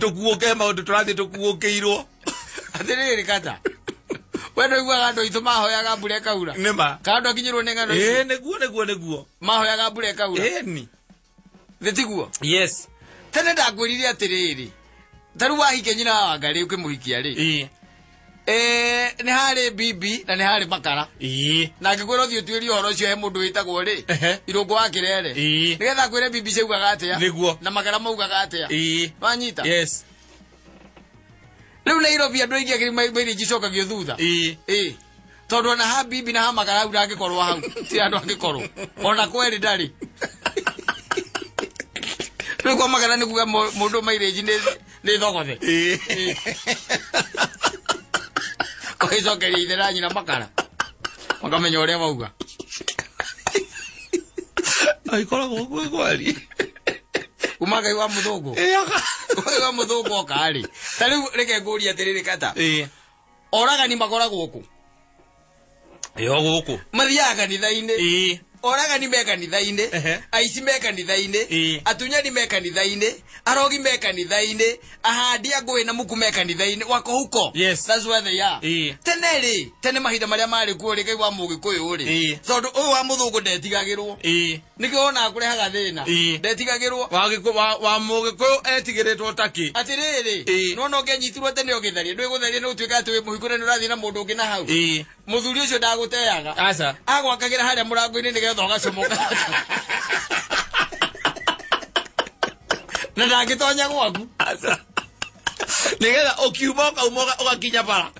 Tũkuũke maũndũ tũrathiĩ tũkuũkĩirwo. Atĩrĩrĩ kata. We ndũiguaga andũ aitũ mahoyaga mbura ĩkaura. Nĩma. Kana ndwakinyĩrwo nĩ ng'ano ici? Ĩĩ nĩguo nĩguo nĩguo. Mahoyaga mbura ĩkaura. Ĩni. Thĩ tiguo? Yes. Tene ndakwĩrire atĩrĩrĩ. Ta rĩu wahikia nyina wa Wangarĩ ũkĩmũhikia rĩ. Ĩĩ. Nĩ harĩ bibi na nĩ harĩ makara. Ĩĩ. Na ngĩkwĩra ũthiĩ ũtuĩrie ũhoro ũcio he mũndũ wĩtagwo rĩ. Ehe. Irũngũ wa Kĩrere. Ĩĩ. Nĩgetha ngwĩre bibi ciaugaga atĩa. Nĩguo. Na makara maugaga atĩa. Ĩĩ. Wanyita? Yes. Rĩu Nairobi andũ aingĩ akĩrĩ mairĩnji icokagio thutha. Ĩĩ. Ĩĩ. Tondũ ona ha bibi na ha makara hau ndangĩkorwo hau. Ti andũ angĩkorwo. Ona kwerĩ ndarĩ. Rĩu kwa makara nĩ kuga mũndũ mairĩnji nĩ thogothe. Ĩĩ. Ũgĩcokeria ithe na nyina makara. Makamenya ũrĩa mauga. Aikoragwo ũguo kwari. Kuma Ngai wa mũthũngũ. Ngai wa mũthũngũ oka rĩ. Ta rĩu reke ngũrie atĩrĩrĩ kata. Ĩĩ. Oragani makoragwo kũ? Ĩyo gũkũ. Mathiaga kanitha-inĩ. Ĩĩ. Oragani me kanitha-inĩ. Ehe. Aici me kanitha-inĩ. Ĩĩ. Atunyani me kanitha-inĩ. Arogi me kanitha-inĩ. Ahandi a ngũĩ na muku me kanitha-inĩ. Wako huko. Yes. That's where they are. Ĩĩ. Tene rĩ, tene mahinda marĩa marĩ kuo rĩ, Ngai wa mũgĩkũyũ rĩ. Ĩĩ. Tondũ ũyũ wa mũthũngũ ndetigagĩrwo. Ĩĩ. Nĩkĩo wonaga kũrehaga thĩna. Ĩĩ. Ndetigagĩrwo. Wa gĩkũ wa mũgĩkũyũ etigĩrĩtwo takĩ. Atĩrĩrĩ, Ĩĩ. nĩwona ũngĩanyitirwo tene ũgĩtharia, ndwĩgũtharia nĩ gũtuĩka atĩ wĩ mũhiku na nĩ ũrathiĩ na mũndũ ũngĩ na hau. Ĩĩ. Mũthuri ũcio ndagũteaga. Aca. Agwakagĩra harĩa mũrango-inĩ nĩgetha ũgacomoka. Na ndangĩtonya gwaku. Aca. Nĩgetha ũkiuma ũkauma ũgakinya bara.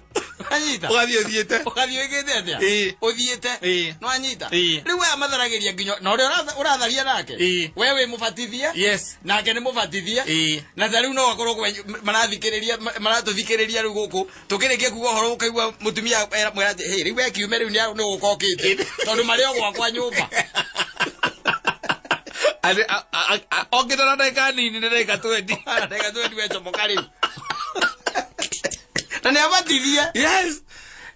Wanyita? Ũgathiĩ ũthiĩte. Ũgathiĩ wĩkĩte atĩa? Ĩĩ. Ũthiĩte. Ĩĩ. Nĩwanyita? Ĩĩ. Rĩu aya matharagĩria nginya na ũrĩa ũratharia nake. Ĩĩ. We wĩ mũbatithie. Yes. Nake nĩ mũbatithie. Ĩĩ. Na ta rĩu no akorwo marathikĩrĩria maratũthikĩrĩria rĩu gũkũ tũkĩrĩkia kuga ũhoro ũkaigua mũtumia mwĩra atĩ, "Hey, rĩu we kiume rĩu nĩ gũka ũkĩte." Tondũ marĩ o gwakwa nyũmba. Okĩte na ndagĩka nini nĩ ndagĩka 20. Ndagĩka 20 wecomoka rĩu. Na nĩ abatithie. Yes.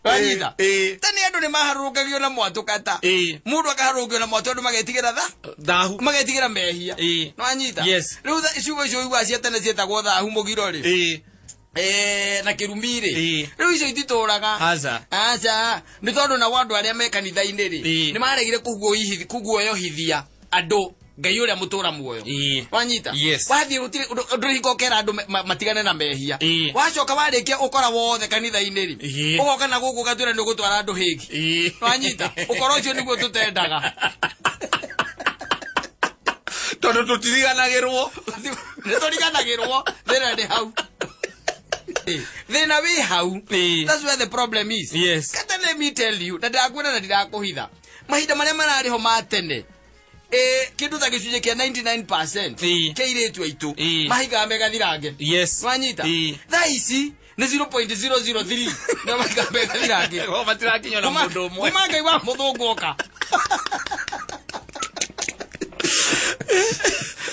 Wanyita? Ĩĩ. Tene andũ nĩ maharũrũkagio na mwatũkata. Ĩĩ. Mũndũ akaharũrũkio na mwatũ andũ magetigĩra tha. Thahu. Magetigĩra mehia. Ĩĩ. Nĩwanyita? Yes. Rĩu ciugo icio ũiguaga cia tene ciĩtagwo thahu mũgiro rĩ. Ĩĩ. Na kĩrumi rĩ. Ĩĩ. Rĩu icio ititũraga. Aca. Aca. Nĩ tondũ nao andũ arĩa me kanitha-inĩ rĩ, Ĩĩ. nĩ maregire kũguoyohithia andũ Ngai ũrĩa mũtũra muoyo. Ĩĩ. Wanyita? Yes. Wathiĩ gũtirĩ ndũrĩ hingo ũkera andũ matigane na mehia. Ĩĩ. Wacoka warĩkia ũkora wothe kanitha-inĩ rĩ. Ĩĩ. Ũgoka na gũkũ ũgatwĩra nĩ ũgũtwara andũ hĩgi. Ĩĩ. Wanyita? Ũkora ũcio nĩguo tũtendaga. Tondũ tũtiriganagĩrwo. Nĩ tũriganagĩrwo thĩna nĩ hau. Thĩna wĩ hau. Ĩĩ. That's where the problem is. Yes. Kata let me tell you, na ndakwĩra na ndirakũhitha. Mahinda marĩa mararĩ ho ma tene, kĩndũ ta gĩcunjĩ kĩa 99% Ĩĩ. kĩa airĩtu aitũ Ĩĩ. mahingaga megathirange. Yes. Wanyita? Ĩĩ. Thaa ici nĩ 0.003 nĩo mahingaga megathirange. O matirakinywo na mũndũ ũmwe. Kuma Ngai wa mũthũngũ oka.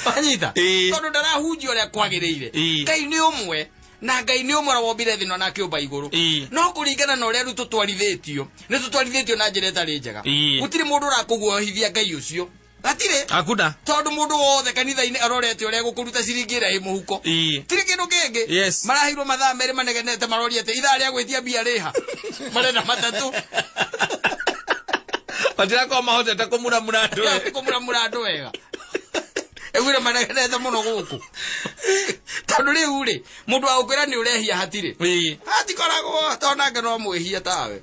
Wanyita? Ĩĩ. Tondũ ndarahunjia ũrĩa kwagĩrĩire. Ĩĩ. Ngai nĩ ũmwe na Ngai nĩ ũmwe ũrĩa wombire thĩ na akĩũmba igũrũ. Ĩĩ. No kũringana na ũrĩa rĩu tũtwarithĩtio, nĩ tũtwarithĩtio na njĩra ĩtarĩ njega. Ĩĩ. Gũtirĩ mũndũ ũrakũguoyohithia Ngai ũcio. Hatirĩ. Hakuna. Tondũ mũndũ wothe kanitha-inĩ arorete ũrĩa egũkũruta ciringi ĩrĩa ĩ mũhuko. Ĩĩ. Tirĩ kĩndũ kĩngĩ. Yes. Maraheirwo mathaa merĩ manegenete maroria atĩ ithaa rĩa gwĩtia mbia rĩha. Marenda matatũ. Matirakorwo mahotete kũmuramura andũ wega. Kũmuramura andũ wega. Ĩguire manegenete mũno gũkũ. Tondũ rĩu rĩ, mũndũ wa gũkwĩra nĩ ũrehia hatirĩ. Ĩĩ. Hatikoragwo tondũ nake no mwĩhia tawe.